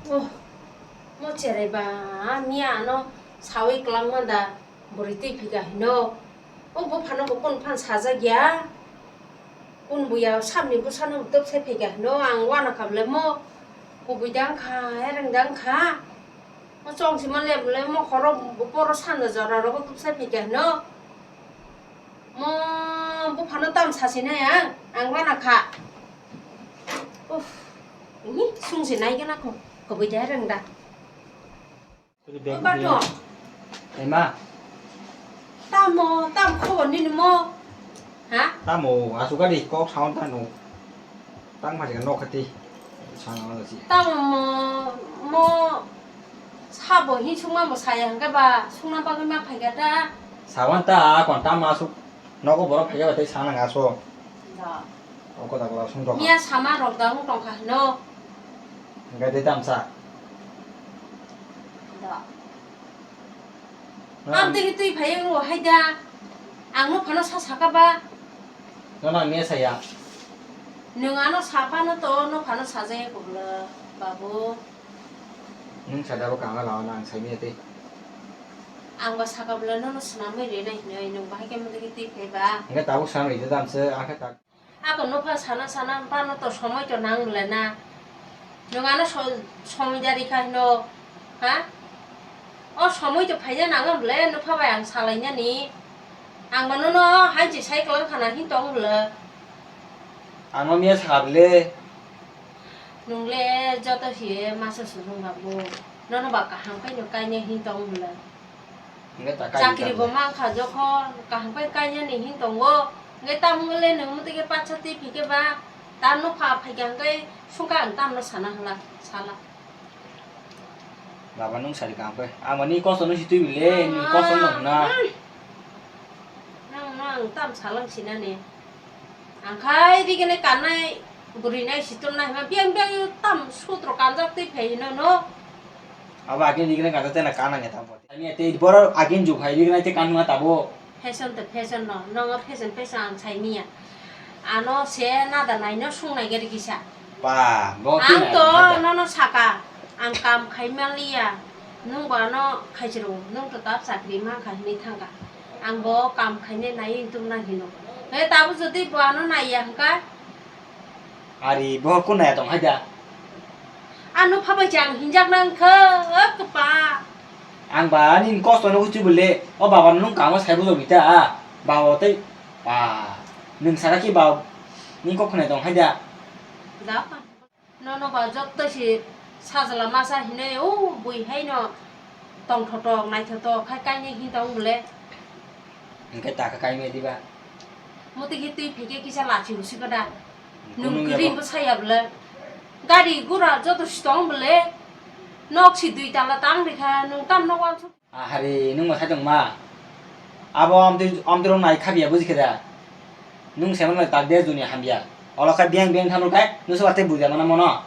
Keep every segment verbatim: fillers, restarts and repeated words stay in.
Oh, mo cherai ba, miya ano sawi kwlangma da, bwrwi twi phika hino. O buphano bo kun phan sajak ya. Kun buya samni bwsano twp sai phika hino, ang wana kha bwle mo kubui da wngkha, ereng da wngkha. Mo chong sima le bwle mo khoro boro sanda jora rogo twp sai phika hino. Mo buphano tam sasinai ang, ang wana kha. Uff, ini sungsi nai gana ko, kubui da reng da. Oi, bathong. Ema. Tamo, tam khobor nini mo? Ha? Tamo, asuk gari kok sound tano. Tang phai ka nok khati. Sang ang si. Tamo mo, mo sabo hi sungma mo saya hangke ba, sungna bagwi ma phai ka ta. Sawan ta, kon tam asuk. Nogo borok phai ka ba tei sana ngaso. Da. Oko da kla sung dok. Miya sama rok da wng tong kha hino. Hingke tei tamsa. Da. Ang tei twi phai wng hai da. Ang no phano sa saka ba. No nang miya saya. Nwng ano sa phano to, no phano sajaya kubla, babu. Nwng sa da bo kanga lawa na ang sai miya tei. Ang ba saka bwle nono swnamwi rina hinwi nwng bahai khe mothe khe twi phai ba. Hingke tabuk swnamwi rida tamse, akhe tak. Ako nokha sana sana bano to somoi to nang bwle na. Nwng ano so-, somoi dari kha hino. Ha? O somoi to phaina nang bwle nokha bai ang salai nani. Ang ba nono hanchi sai kwlang khana hin tong bwle. Ang no miya sa bwle. Nwng le joto hiye masa sujung ba bo. Nono ba kaham khe no kainai hin tong bwle. Hingke ta kai chakri ta bo kai. Mankha jokhon, kaham khe kainani hin tongo. Hingke tamo le nwng motike pacha twi phike ba, ta nokha phaikha hingke sungkha ang tamno sana hwnla, sala. Baba nwng sari kaham khe. Amoni kosto no si twi bile, nwng kosto no hwna. Nang, nang tam salang sinani. Ang khai rigene kanai, bwrwi nai sitom nai hwnba, biyang biyang tam sutro kanjak twi phai hino no. Abo agini rigene kanjak tei na kana nge tamo. Ani tei boro agin ju phai rigene tei kanma tabo. Fashion to fashion no, nongo fashion fashion ang sai miya. Ano se nada nai no sung nai gari kisa. Ba, bo ang to nono saka, ang kam khai manliya, nwng bo ano khaisiro, nwng to tab chakri mankha hinwi thangkha. Ang bo kam khainai nai wng tongna hino. He tabuk jodi bo ano naiya hwnkha? Ari, bo kun naiya tong hai da? Ano phabai chang hinjak nang kha, o kwpa. Ang ba nini kosto no uchi bole, o baba nwng kamo sai bujok bita, baba tei, ba, nwng saka ki ba, nini kok khwnai tong hai da? Da. Nono ba jotto se sajla masa hinui, o bui haino tongthotok naithotok khai kainwi hin tong bole. Hingke taka kainwi diba? Muti khe twi phikhe kisa lachi usi pada. Nung kiri bo saya bole. Gari gura joto si tong bole. Nok si dui tala tang rikha, nung tam nok wansuk. Ahari, nwng bo sai tongma? Abo amtwi, amtwi rok nai khabiya, buji khe da? Nwng se mano tak de juni hamya. Olo kha biyang biyang thamrok khai, nwng se watwi buja mana mono.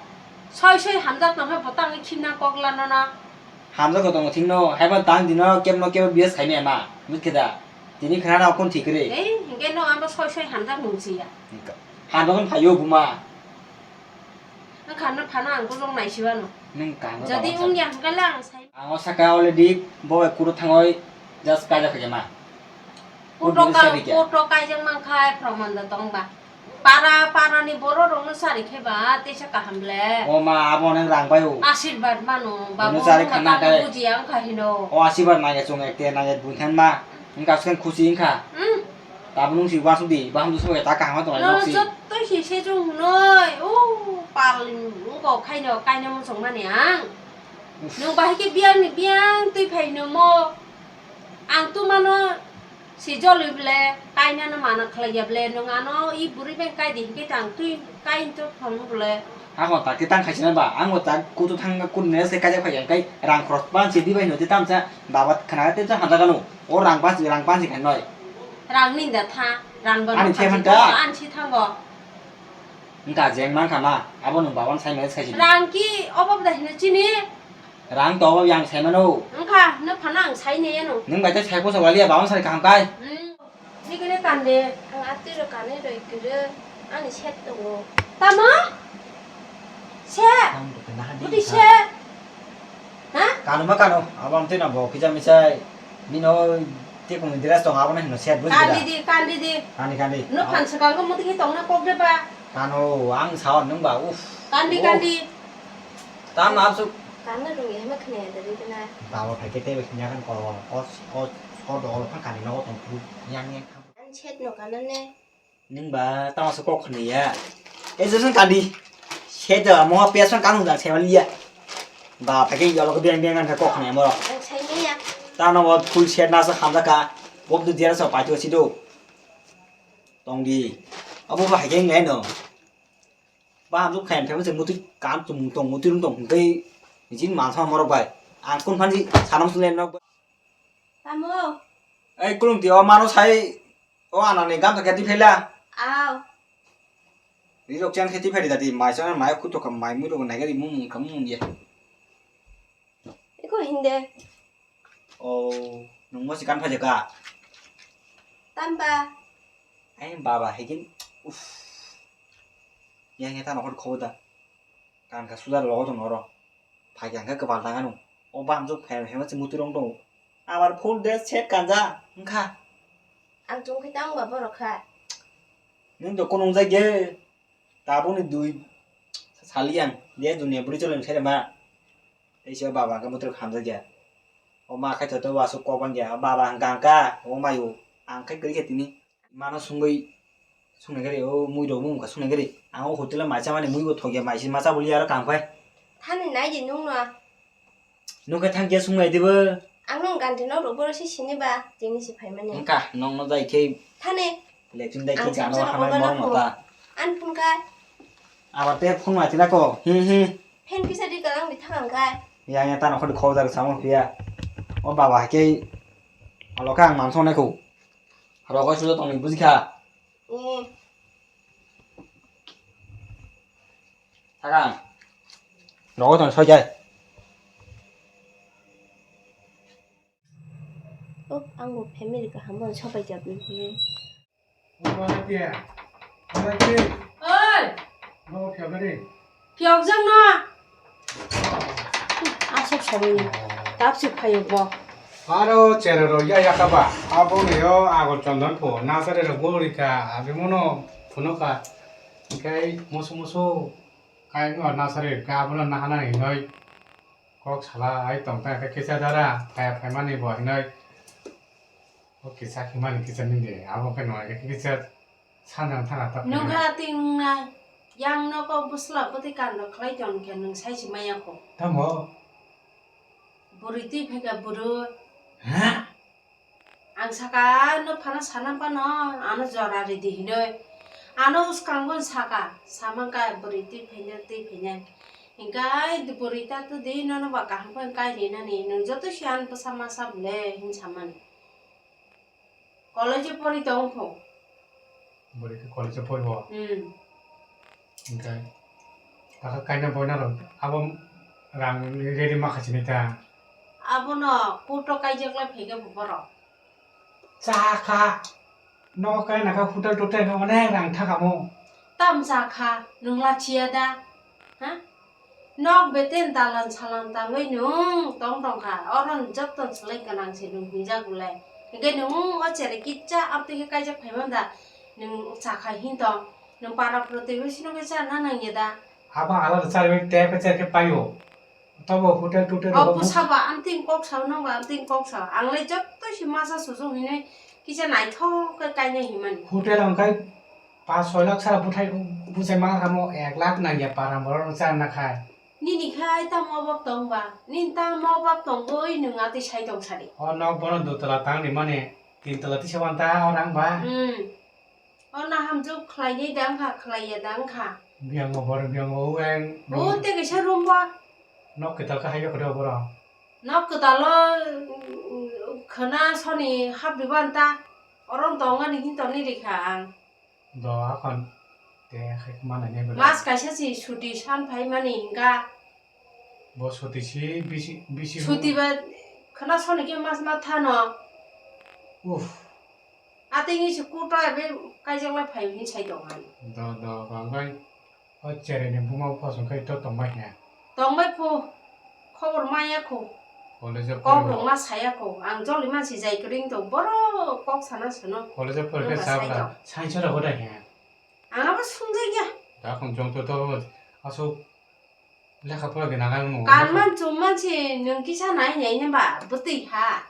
Soi soi hamjak tong khe bo tangwi khimna kok la nono. Hamjak ko tongo thikno, haibo tang dino kebno kebo bias khaimya ma, buji khe da? Tini khna na okon thik re. Ei, hingke no abo soi soi hamjak nung siya. Hamjak no phaio buma. Wngkha no phano ang bujok naisiwano. Nwng kang jodi wngya hwnkhe le ang sai. Ang o saka already bo bai kuro thangoi just kaijak khaikhe ma. Kuto ka, kuto kaijak mankha proman da tongba. Para, para ni borok rokno sari khe ba teisa kaham le. O ma, abo nwng rang bai o. Asirbat mano, babu sari khana kai. Buji ang kha hino. O asirbat nangya chung ekte nangya bunthan ma. Wngkha aswk khusi wngkha. Hmm. Tabuk nwng si uansuk di, baham dusuk bai ta kaham tong lai nwng si. Joto si se chung noi, o pal wngkha khaino kaina muchung mani ang. Uff. Nwng bahai khe biyang ni biyang twi phai nw mo. Ang tu mano si joloi ble, kaina no mana khlai ya ble, nwng ano i bwrwi bai kai di hinkhe tang twi kai to thong ble. Hakon ta khe tang khaisina ba, ang bo ta kutu thang kut ne se kaijak phai ya kai rang khorok ban se di bai no te tamsa baba khna te hamjak ano. O rang bansi, rang bansi khainai. Rang ni da tha, rang ba ani thai phanta. Ani si thango. Wngkha jeng mankha ma, abo nwng baban sai manage khaisini. Rang ki obo da hino chini? Rang to obo yang sai mano. Wngkha, no phano ang sai ne yano. Nwng bai ta sai posa waliya, baban sai kaham kai. Hmm. Nigini kande, ang atwi ro kane roi kire, ani set tongo. Tamo? Se? Ang to kena hadi. Buti se? Kanu ma kanu, abo ang twi no bo kisa misa bini o twi kung dress tong abo no hino set buji Kandi da. Di, kandi di. Kandi, kandi. No phan swkang ko muti tong na kok de ba. Kanu ang sao nung ba, uff. Kandi, uff. Kandi. Tam na absuk. Kang na rung ye ma khne da di na. Baba phai ke tebe khnya kan ko, o, o, o dol phan kani no tong phu yang yang. An set no kana ne. Nung ba tamo se kok khni ya. E je sang kandi. Se da mo pe sang kanu da se wali ya. Ba phai ke yolo ko biang biang kan kok khni mo. Ang sai ne ya. Tano wa full set na sa kham da ka. Bob du dia sa pa to si do. Tong di. Abo ba hai ke ngai no. Ba ham ju khaim khaim se muti kan tum tong muti rung tong tei. Jin man sa mo rok bai. Ang kun phan ji sanam sun le nok. Tamo. Ei, kulum twi, o mano sai, o anani gamsa khe twi phaila. Aw. Ri rok chen khe twi phaidi dati, mai chana mai khuto ka mai mui rok nai gari mung mung ka mung ye. Iko hinde. O, nung mo si kan phaja ka. Tamba. Ai, baba, hekin, uff. Yang ya ta nokhor khobo da. Kan ka sudar logo to noro. Phai khe ang khe kwbal tang ano. O bamjwk phem phem se muti rong tongo. Abar full dress set kanja wngkha. Ang chwng khe tang ba borok kha. Nwng to kunung jai ge. Tabukni dui sali ang je dunia bwrwi chwlwng sere ma. Teisa baba khe mutruk hamjak ya. O ma khe to to wasuk kok bang ya. Baba ang kang ka. O mayu ang khe kwrwi khe tini. Mano sungwi sungnai gari, o mui rok mung kha sungnai gari. Ang o hotel o mai chamani mui bo thok ya, mai si ma chabuli aro kang phai. Thani nai di nung no. Nung khe thang ya sungnai dibo. Ang nung ganti no rok boro si sini ba, tini si phai mani. Wngkha, nong no jai khe. Thani. Lechin dai khe ang gano samsara hamai kono moro nako. Mata. An phun kai. Abar te phun ma tina ko. Hi hi. Phen kisa di kalang di thang kai. Ya ya tano khodi khobor jar samung phiya. O baba hai khe alo kha ang man songnai ko. Rogo sudo tongni bujikha. Eh. Sakang. Rogo tong soi jai. Oh, ang bo family kaham bo sopai jabni. Oi! Phiyok jang no. Asok sawi. Tap si phayok bo. Aro chera ro ya ya kaba. Abo ne yo agon chondon pho. Nasare ro gori ka. Abi mono phuno ka. Kai musu musu. Kai no nasare ka abono nahana hinoi. Kok sala ai tong ta kisa dara. Phaya phaimani bo hinoi. O kisa khimani kisa nini de, abo khe nung khe kisa sanjang thana ta. Nung kha ting na yang no ko busla poti kando khlai ton khe nung sai si maya ko. Tamo? Buri twi phai kha buru. Ha? Ang saka no phana sana pano ano jora ridi hinoi. Ano uskango saka samang ka buri twi phai na twi phai na. Hingkai buri ta tu di nono ba kaham ko hingkai rinani nung joto si an bwsa masa bole hin samani. College o pori tong pho. Bwrwi khe college o pori bo. Hmm. Hingkhe takha kaina boina rok abo rang ready ma kha sini ta. Abono kuto kaijak lai phai khe bo borok. Cha kha. Nogo kaina kha hotel totel khe onek rang thaka mo. Tam cha kha, nwng lachiya da? Ha? Nok beten dalan salan tangwi nwng tong tong kha, oro nwng joto swlai gwnang se nwng hinjak bwle. Hwnkhe nwng o cherai kisa amtwi khe kaijak phai man da, nwng cha kha hin tong, nwng para pura twi bai sino khe cha na nang ya da? Abo alada charwi tei khe cherkhe paio. Tobo hotel totel o rok bwsaba amtwi kok sao, nwng ba amtwi kok sao. Ang le joto se masa sujung hinwi kisa naithok khe kainai hinmani. Hotel hwnkhe Pas soi lakh sara buthai, buchai ma kamo ek lakh nangya para borok no chana khai. Nini khai tamo obak tong ba? Nini tamo obak tong boi nwng atwi sai tong sadi. O nok bono dutala tang rimani, tin tala tisa wan ta o rang ba? Hmm. O na hamjwk khlai ni dang kha, khlai ya dang kha. Biang o bor, biang o weng. O te kaisa room ba? Nok kwtal kha hai khe boro. Nok kwtal o, mm, khwna soni hap di ban ta. Oro tong ani hin toni rikha ang. Do akon te hai manai ne bwle. Mas kaisa si suti san phai mani hingka. Bo suti si bisi, bisi. Suti ba khwna soni khe mas ma thano. Uff. Ateng si kuta ebe kaijak lai phai hin sai tong ani. Do, do, bangbai. O cherai ni buma bupha song khai to tong bai khe. Tong bai phu. Khobor maya khu. College o kok rok ma saya ko. Ang joli mansi jai kring to. Boro kok sana sano. College o porikha. Nung ba chabla sai to. Science rok hodai khe. Ang abo sungjai ya. Da khon jong to to asuk lekha pora gina ngai mo. Kanman chumman si nung kisa nai nai ne ba bwtwi ha.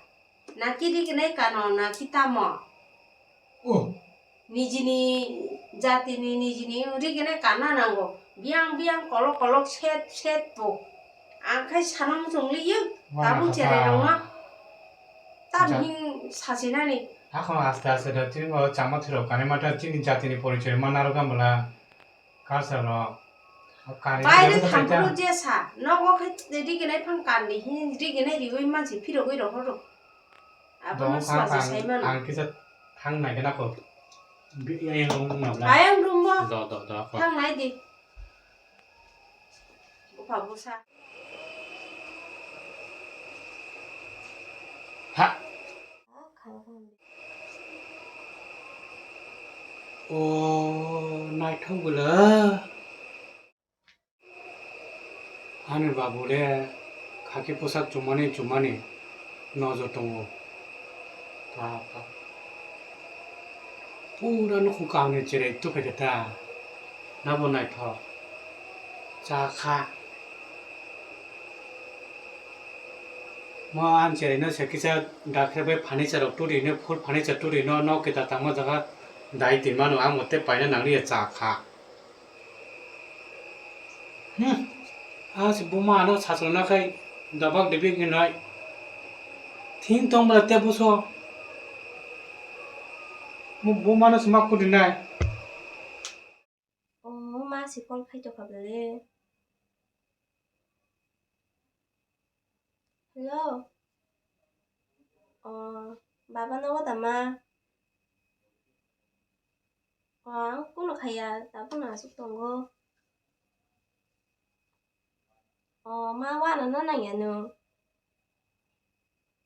Na kiri kene kano na kitamo. Oh. Nijini jatini nijini rigene kana nango. Biyang biyang kolok kolok set set po. Ang khai sanang chungliyo. Tabuk cherai rongma. Tam hin sasinani. Akhono aste aste da tini bo chama thiro kani mata tini jatini porichoi manaro gamla. Culture rok. Kani baire mata thangkulu jesa. Nogo khai rigene phang kandi hin rigene riwi mansi phirogwi rohoro. Abono swaji saimano. Ang kisa thang nai gana ko. Ayang room mo. Do, do, do, ko. Thang nai di. Bupha busa. Ha. O naithok bwla. Ani babu le khaki posak chumani chumani nojor tongo. Ta, ta. Pura nukhung kaham ni cherai tubui khe ta. Nabo naithok. Cha kha. Mo ang cherai no se kisa dakhe bai furniture rok turi no, full furniture turi no, nok kita tangma jaga dai twi mano, ang mote paina nangli ya cha kha. Hmm. A se buma ano sachwlana khai dabak dibik hinwi. Thing tong bwla te buso. Mo buma no sima kudinai. O ma se call khai tokha bwle. Hello. O baba nogo da ma? O ang kunu khaiya, tabukno aswk tongo. O ma, wanano nangya nwng?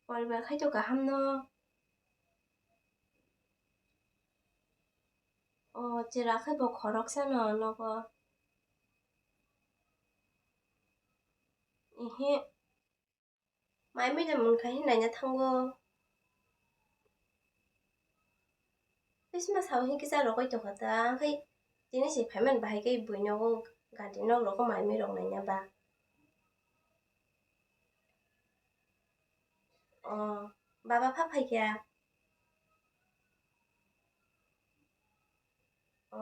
Poribar khaito kaham no? O chwra khe bo khoroksano nogo. Ehe. Mai mui da munkha hin naina thango. Christmas hao hin kisa rogoi tongkha ta, ang khai tini se phaimani bahai khe buinogo gari nok rogo mai mui rok naina ba. O, baba pha phaikha? O,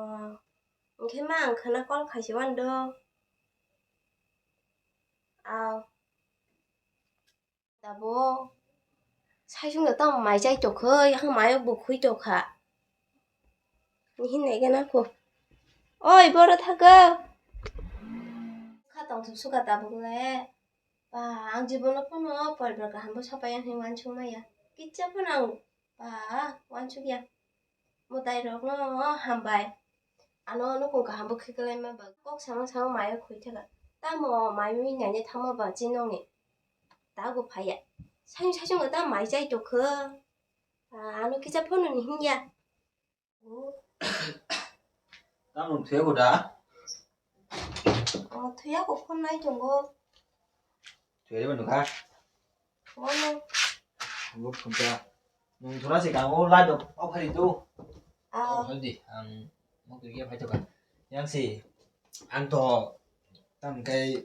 hwnkhe ma ang khwna call khaisi wano do. Aw. Tabuk saichung da tamo mai chai tongkha, yakha mayo bo khui tongkha. Ni hin nai gana kho. Oi, boro thago. Kha tong thuk suka tabuk le. Ba, ang jibono phano poribar kaham bo sapaiya hinwi wansuk maya. Kicha phano ang, ba, wansuk ya. Mwtai rokno hambai. Ano nukung kaham bo khiklai ma ba. Kok sama sama mayo khui thaka. Tamo mai mui nanya thangma ba chinoni. Tago phaiya. Sain saichung ta mai chai tokha. Ba, ano kicha phano ni hinya. Tamo thuyago da? O, thuyago, phone nai tongo. Thuyago nukha? Wano? Bo phone ta. Nung thora se kango light off khai to. Ah. O, haldi, ang mo kiriya phai to ka. Yang si, ang to tam kai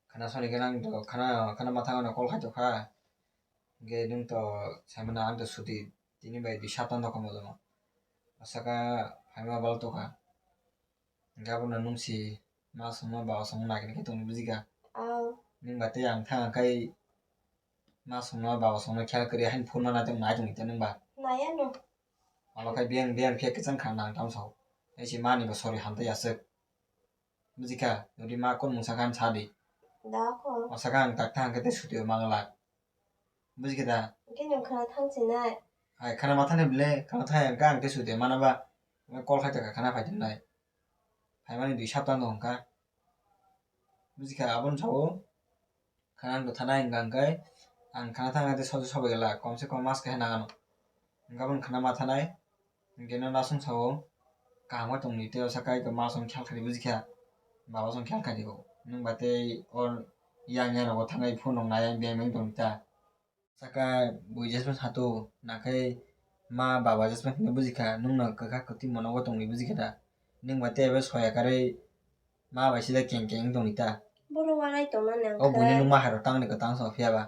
khana soni gana ang to khana, khana matha gana call khai to kha. Hingke nwng to saimano ang to suti tini bai dui sapta no komo jomo. Asaka phaima bal tokha. Hingke abono nwng si ma songma ba songma nagini khe tongni bujikha. Aw. Nwng ba tei ang thang kai ma songma ba songma khel kari hain phone ma nai tong nai tong ite nwng ba. Naya no. Abo khai biyang biyang khe kwchang kha nang tam sao. Tei si mani bo sori hamtai aswk. Bujikha, nodi ma kon mungsa khan sa di. Da ko. O saka ang tak thang khe te suti o mangla. Bujikha da? Hingke nwng khana thang sinai. Hai, khana ma thani bile, khana thai ang ka ang te suti mana ba. Call khai ta khana phai tong nai. Phaimani dui sapta no hwnkha. Bujikha, aboni sao. Khana ang thanai hwnkha hwnkhe ang khana thangna tei sojo sobai gala, komse kom mas kaisa nang ano. Hwnkhe aboni khana ma thanai, hwnkhe no nasung sao kaham khe tongdi tei o saka eko ma song khel khaidi bujikha, baba song khel khaidi bo. Nwng ba tei o Yang yang rogo thangai phone rok nai beng beng tong ta. Saka bui jesma sato nakhai ma baba jesma hwnwi bujikha, nwngno kwkha kwtwi monogo tongwi bujikha da. Nwng ba tei abo soya karwi ma bai sida keng keng wng tongwi ta. Borok wanai tongmani ang O buini khe. Nwng ma hairo tangni kwtang so phiya ba.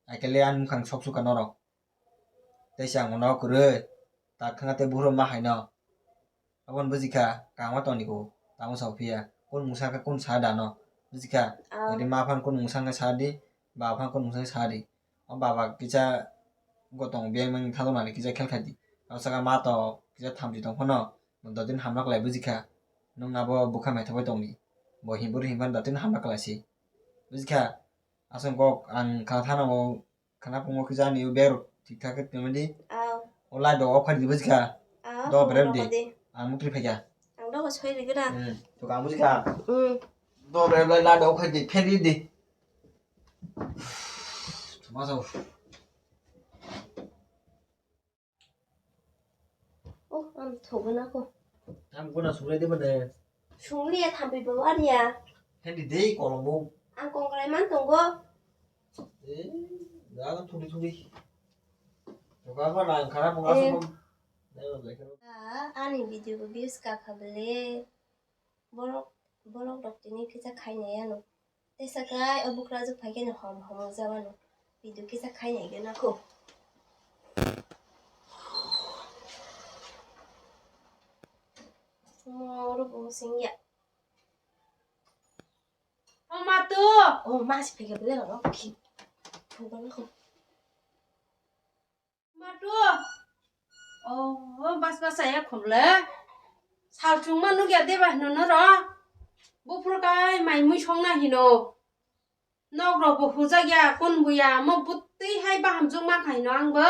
Aikele ani mukhang sok suka norok. Tei se ang mono kwrwi tak thangkha tei buphuru ma haino. Aboni bujikha, kaham tongni ko, tamo sa phiya. Kun mungsa khe kun sa dano. Bujikha, Ah. Ri ma phan kun mungsa khe sa di, baba phan kun mungsa khe sa di. O baba kisa gotong beng beng thadok nani kisa khel khai di. Abo saka ma to kisa thamchi tong phano, dodin hamlak lai bujikha. Nwng abo bwkha mai thabai tongdi. Bo himphuru himphan dodin hamlak lai si. Bujikha, aswk kok ang kha thano Khana phungo kisa ani o bag rok thik thak khe tongmani. Aw. O light rok off khai di bujikha. Aw, Do berem di. Ang mukri phaikha. Ang dogo soi rigwna. Hmm. To ang bujikha. Hmm. Do berem lai light rok off khai di, phen di. Thuma sao. Oh, ang thogna ko. Ang guna sunglai de bade. Sungliya thampi bo aniya. Hendi dei kolombo. Ang kongrai man tongo. Eh, daga thudi thudi. Toka ko nang khara bunga Eh. Sokong. Dai ba blai khara. Ah, ani video ko views ka khabele. Borok, borok rok tini kisa khainai ano. Tesa kai o bukrajwk phai khe no hom hom wng jabano. Video kisa khainai gana kho. Mo oro bo singya. O ma tu. O ma si phai khe bele no ki. Thugana kho. Matu. Oh, bas bas saya khumle. Sal chungma nugya deba hino noro. Buphuru kai mai mui songna hino. Nok rok bo hujak ya, kun buya, mo butwi hai baham jok man kha hino ang bo.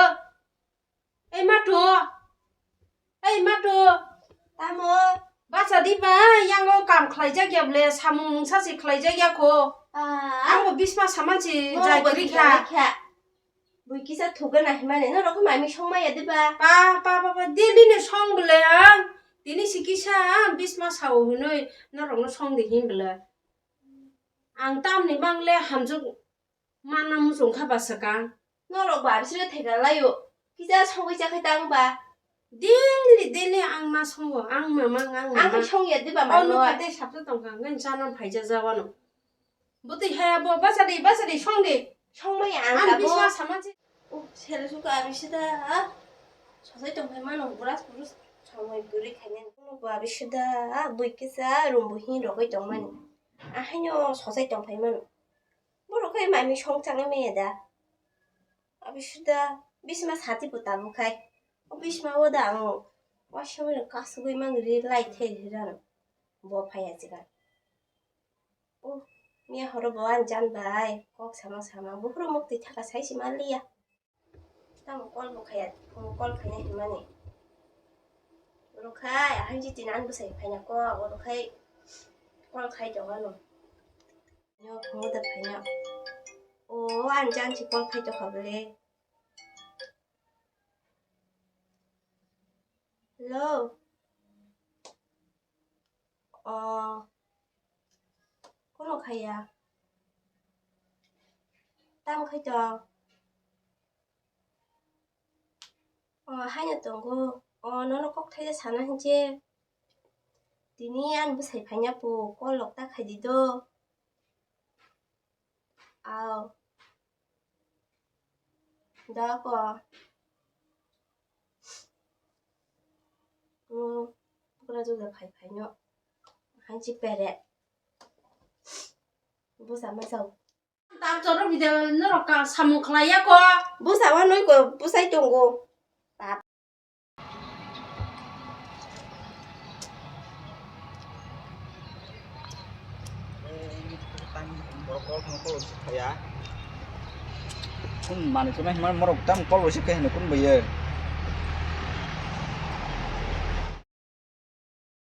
Ei matu. Ei matu. Tamo. Basa di ba, yango kam khlai jak ya ble, samung mungsa si khlai jak ya kho. Ah. Ang bo bisma saman si Mo jai bo kri di kha. Kha. Bui kisa thugana himani norok khe mami songmaya diba? Pa, pa, pa, pa, daily ni song bwle ang. Tini si kisa ang bisma sao hinui norok no song di him bwle. Ang tamni mangle hamjwk manna muchung kha ba swkang. Norok ba bisino theka laio. Kisa songwi chakhai tang ba? Daily, daily ang ma songo, ang ma mang, ang ma Ang mang. Songya diba Oh, manlo? Nukha tei sabsa tongkha, ang chana phaija jawano. Bwtwi haya bo, basa di, basa di, song di. Songmaya ang Ang kabo. Bisma sama si. Oh, sele suka abisida, ah. Sosai tongphai mano, buras burus songmai bwrwi khainani. Bo abisida, ah, bui kisa, rumbu hin rogwi tongmani. Ahaino sosai tongphai mano. Borok khai mami song changwi maya da. Abisida, bisma sati bo tabuk khai. O bisma o da ang, wasomoi kasugwi mang ri lai thai ri rano. Bo phaiya chigan. Oh, miya horo bo ani jan bai, kok sama sama, buphuru mukti thaka sai si manliya. Tamo call bo khaya, phungo call khaina himani. Oro khai, ahai jiti nan bwsai phaina kok, oro khai call khai tongano. Yo, phungo da phaina. Oh, ani jan si call khai tokha bole. Hello. Oh. Kono khaya? Tamo khai tong? Oh, haino tongo. Oh, nono kok thaisa sana hinje. Tini ani bwsai phaina po, call rok ta khai di do. Aw. Da ko. Hmm, pura juda phai phai no. Hanchi pere. Busa ma sao. Tam choro bide norok ka samung khlai ya ko. Busa wa noi ko, busai tongo. Kun mani khe mai hwnmani morok tam call receive khe hwnwi kun baiye.